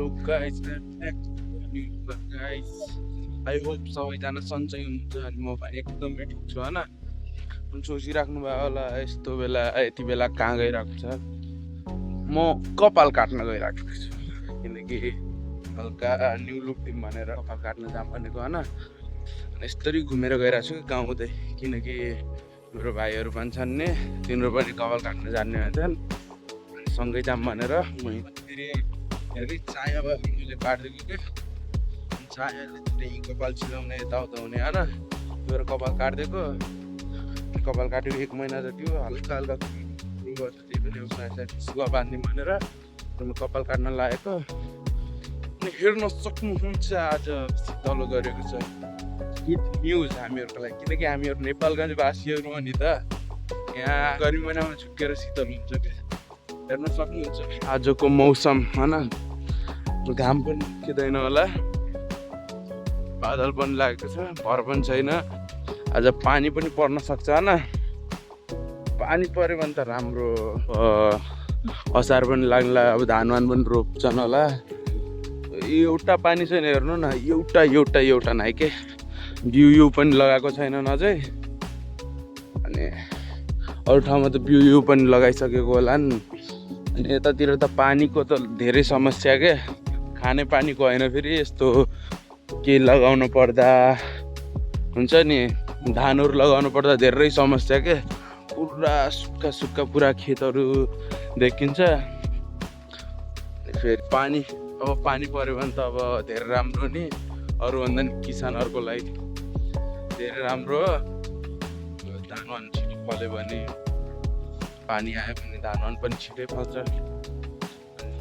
Hello guys guys I hope सबैजना सन्चै हुनुहुन्छ अनि म पनि एकदमै ठिक छु होइन सोचिराख्नु भयो होला यस्तो बेला यति बेला कहाँ गइरहेको छ म कपाल काट्न गइरहेको छु किनकि हल्का न्यु लुक दिउँ भनेर कपाल काट्न जाम भनेको होइन यस्तरी घुमेर गइरहेको छु गाउँदै किनकि मेरो भाइहरू पनि छन् नि तिनीहरू पनि कपाल काट्न जान्ने भन्छन् सँगै जाम भनेर म फेरि हेर्दै चाया भयो मैले काटिदिएको के चायाले त्यही कपाल चिलाउने यताउता हुने होइन मेरो कपाल काटिदिएको कपाल काटेको 1 महिना जति हो हल्का हल्का गर्छ त्यही पनि सुगा बाँधिदिउँ भनेर म कपाल काट्न लागेको अनि हेर्न सक्नुहुन्छ आज शीतलो गरेको छ गुड न्युज हामीहरूको लागि किनकि हामीहरू नेपालगञ्ज वासीहरू हो नि त यहाँ गर्मी महिनामा झुकेर शीतल हुन्छ क्या हेर्न सक्नुहुन्छ आजको मौसम होइन घाम पनि खिँदैन होला बादल पनि लागेको छ भर पनि छैन आज पानी पनि पर्न सक्छ होइन पानी पऱ्यो भने त राम्रो असार पनि लाग्ला अब धानवान पनि रोप्छन् होला एउटा पानी छैन हेर्नु न एउटा नै के बिउ पनि लगाएको छैन अझै अनि अरू ठाउँमा त बिउ पनि लगाइसकेको होला नि अनि यतातिर त पानीको त धेरै समस्या के खाने पानीको होइन फेरि यस्तो के लगाउनु पर्दा हुन्छ नि धानहरू लगाउनु पर्दा धेरै समस्या के पुरा सुक्खा पुरा खेतहरू देखिन्छ फेरि पानी अब पानी पऱ्यो भने त अब धेरै राम्रो नि अरूभन्दा नि किसानहरूको लागि धेरै राम्रो हो धान छिटो फल्यो भने पानी आयो भने धान पनि छिटै फल्छ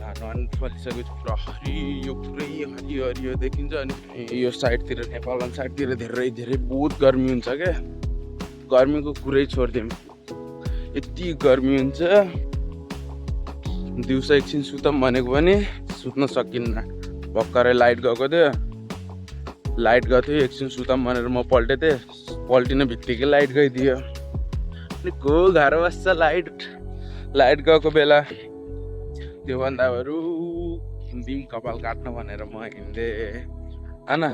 धान फलिसकेपछि पुरा हरियो पुरै हरियो देखिन्छ अनि यो साइडतिर नेपाल साइडतिर धेरै बहुत गर्मी हुन्छ क्या गर्मीको कुरै छोडिदिउँ यति गर्मी हुन्छ दिउँसो एकछिन सुतौँ भनेको पनि सुत्न सकिन्न भर्खरै लाइट गएको थियो एकछिन सुतौँ भनेर म पल्टेँ पल्टिने बित्तिकै लाइट गइदियो अनि को गाह्रो बस्छ लाइट गएको बेला त्योभन्दा बरु दिम कपाल काट्न भनेर म हिँड्दै होइन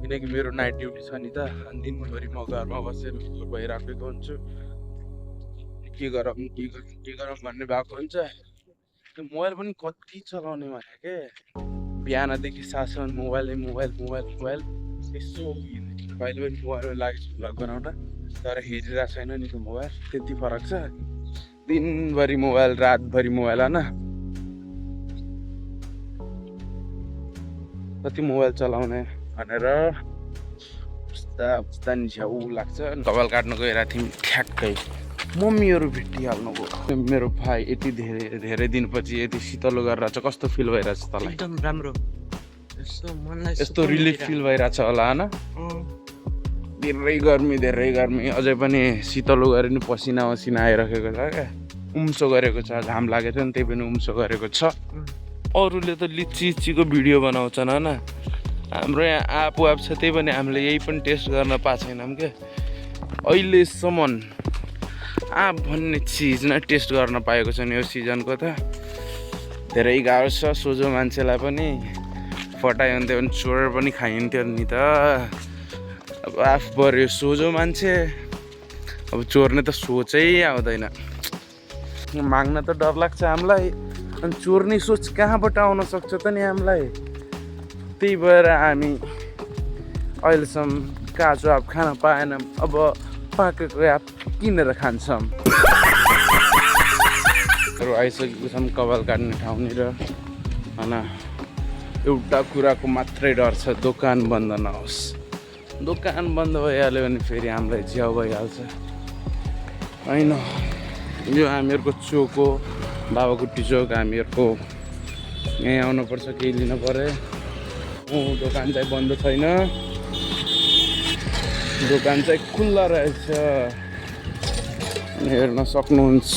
किनकि मेरो नाइट ड्युटी छ नि त दिनभरि म घरमा बसेर भइराखेको हुन्छु के गरौँ भन्ने भएको हुन्छ त्यो मोबाइल पनि कति चलाउने भने के बिहानदेखि सासम्म मोबाइल यसो कहिले पनि मोबाइलमा लागेको छु भ्लग बनाउन तर हेरिरहेको छैन नि त्यो मोबाइल त्यति फरक छ दिनभरि मोबाइल रातभरि मोबाइल होइन कति मोबाइल चलाउने भनेर पुस्ता नि झ्याउ लाग्छ कपाल काट्न गइरहेको थियौँ ठ्याक्कै मम्मीहरू भेटिहाल्नुभयो मेरो भाइ यति धेरै दिनपछि यति शीतलो गरेर चाहिँ कस्तो फिल भइरहेछ तँलाई एकदम राम्रो यस्तो रिलिफ फिल भइरहेछ होला होइन धेरै गर्मी अझै पनि शीतलो गरे नि पसिना आइरहेको छ क्या उम्सो गरेको छ घाम लागेको थियो नि त्यही पनि उम्सो गरेको छ अरूले त लिचीको भिडियो बनाउँछन् होइन हाम्रो यहाँ आँप छ त्यही पनि हामीले यही पनि टेस्ट गर्न पाएको छैनौँ क्या अहिलेसम्म आँप भन्ने चिज नै टेस्ट गर्न पाएको छैन यो सिजनको त धेरै गाह्रो छ सोझो मान्छेलाई पनि फटायो भने त्यो चोरेर पनि खाइन्थ्यो नि त अब आफ बढ्यो सोझो मान्छे अब चोर्ने त सोचै आउँदैन माग्न त डर लाग्छ हामीलाई अनि चोर्ने सोच कहाँबाट आउन सक्छ त नि हामीलाई त्यही भएर हामी अहिलेसम्म काँचो आँप खान पाएनौँ अब पाकेको आँप किनेर खान्छौँ आइसकेको छौँ कपाल काट्ने ठाउँनिर होइन एउटा कुराको मात्रै डर छ दोकान बन्द नहोस् दोकान बन्द भइहाल्यो भने फेरि हामीलाई झ्याउ भइहाल्छ होइन यो हामीहरूको चोक हो बाबाकुट्टी चोक हामीहरूको यहीँ आउनुपर्छ केही लिनु पऱ्यो दोकान चाहिँ बन्द छैन दोकान चाहिँ खुल्ला रहेछ हेर्न सक्नुहुन्छ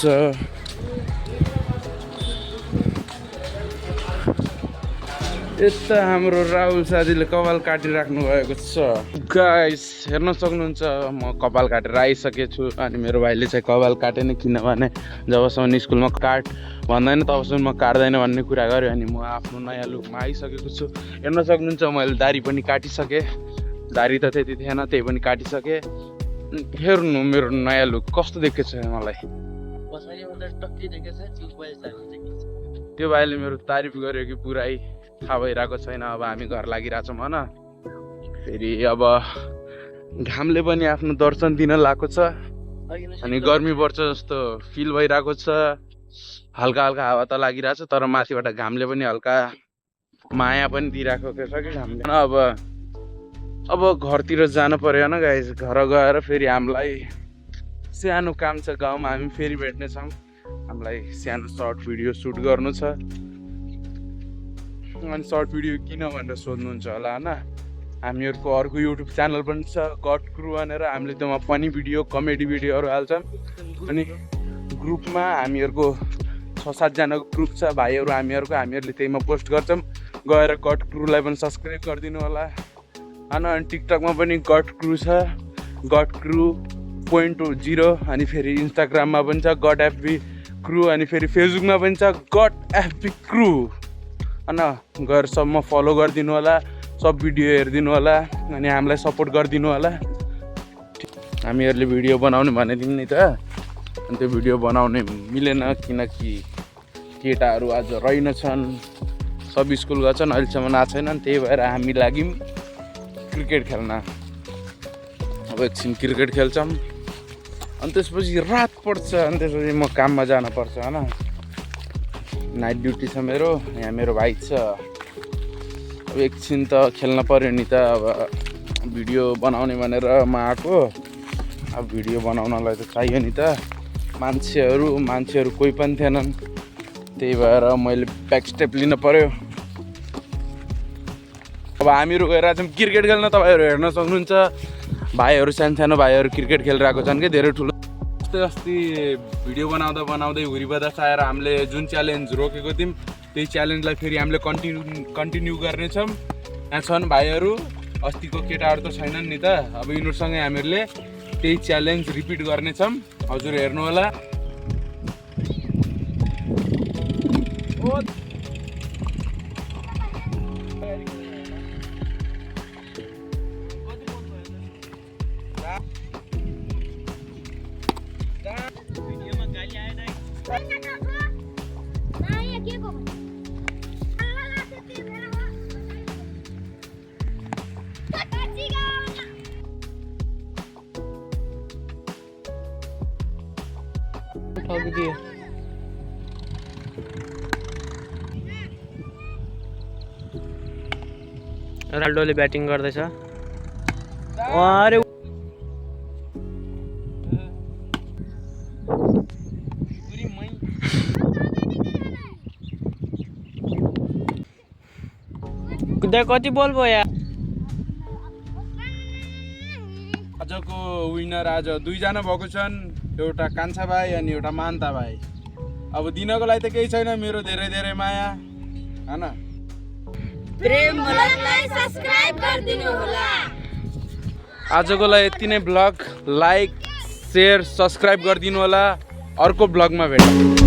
यता हाम्रो राहुल साथीले कपाल काटिराख्नु भएको छ गाइस, हेर्न सक्नुहुन्छ म कपाल काटेर आइसकेछु। अनि मेरो भाइले चाहिँ कपाल काटेन, किनभने जबसम्म स्कुलमा काट भन्दैन तबसम्म म काट्दैन भन्ने कुरा गर्यो। अनि म आफ्नो नयाँ लुकमा आइसकेको छु। हेर्न सक्नुहुन्छ मैले दाढी पनि काटिसकेँ, दाढी त त्यति थिएन त्यही पनि काटिसकेँ। हेर्नु मेरो नयाँ लुक कस्तो देखेको छ मलाई। त्यो भाइले मेरो तारिफ गर्यो कि पुरै थाहा भइरहेको छैन। अब हामी घर लागिरहेछौँ होइन। फेरि अब घामले पनि आफ्नो दर्शन दिन लागेको छ अनि गर्मी बढ्छ जस्तो फिल भइरहेको छ। हल्का हल्का हावा त लागिरहेछ, तर माथिबाट घामले पनि हल्का माया पनि दिइरहेको छ कि घामले। अब घरतिर जानु पर्यो होइन गाइस। घर गएर फेरि हामीलाई सानो काम छ गाउँमा, हामी फेरि भेट्नेछौँ। हामीलाई सानो सर्ट भिडियो सुट गर्नु छ। अनि सर्ट भिडियो किन भनेर सोध्नुहुन्छ होला होइन। हामीहरूको अर्को युट्युब च्यानल पनि छ गड क्रु भनेर। हामीले त्यसमा फनी भिडियो कमेडी भिडियोहरू हाल्छौँ। अनि ग्रुपमा हामीहरूको 6-7 जनाको ग्रुप छ भाइहरू हामीहरूले त्यहीमा पोस्ट गर्छौँ। गएर गड क्रुलाई पनि सब्सक्राइब गरिदिनु होला होइन। अनि टिकटकमा पनि गड क्रु छ, गड क्रु .0। अनि फेरि इन्स्टाग्राममा पनि छ गड एफबी क्रु। अनि फेरि फेसबुकमा पनि छ गड एफबी क्रु होइन। गएर सबमा फलो गरिदिनु होला, सब भिडियो हेरिदिनु होला अनि हामीलाई सपोर्ट गरिदिनु होला। हामीहरूले भिडियो बनाउने भनेको नि त, अनि त्यो भिडियो बनाउने मिलेन किनकि केटाहरू आज रहेनछन्, सब स्कुल गएछन्, अहिलेसम्म आएको छैनन्। त्यही भएर हामी लाग्यौँ क्रिकेट खेल्न। अब एकछिन क्रिकेट खेल्छौँ अनि त्यसपछि रात पर्छ, अनि त्यसपछि म काममा जानुपर्छ होइन। नाइट ड्युटी छ मेरो, यहाँ मेरो भाइ छ। अब एकछिन त खेल्न पऱ्यो नि त। अब भिडियो बनाउने भनेर म आएको। अब भिडियो बनाउनलाई त चाहियो नि त मान्छेहरू कोही पनि थिएनन्। त्यही भएर मैले ब्याक स्टेप लिन पऱ्यो। अब हामीहरू गइरहेछौँ क्रिकेट खेल्न। तपाईँहरू हेर्न सक्नुहुन्छ भाइहरू, सानो भाइहरू क्रिकेट खेलिरहेको छन् कि धेरै ठुलो। अस्ति भिडियो बनाउँदै हुरी बदास आएर हामीले जुन च्यालेन्ज रोकेको थियौँ त्यही च्यालेन्जलाई फेरि हामीले कन्टिन्यू गर्नेछौँ। यहाँ छन् भाइहरू, अस्तिको केटाहरू त छैनन् नि त। अब यिनीहरूसँगै हामीहरूले त्यही च्यालेन्ज रिपिट गर्नेछौँ। हजुर हेर्नु होला। रोनाल्डोले ब्याटिङ गर्दैछ। अरे कति बल भयो यार। आजको विनर आज 2 जना भएको छन्, एउटा कान्छा भाइ अनि एउटा मान्ता भाइ। अब दिनको लागि त केही छैन, मेरो धेरै धेरै माया हैन। प्रेम ब्लगलाई सब्स्क्राइब गरिदिनु होला। आजको लागि यति नै। ब्लग लाइक, शेयर, सब्स्क्राइब गरिदिनु होला। अर्को ब्लगमा भेटौँ।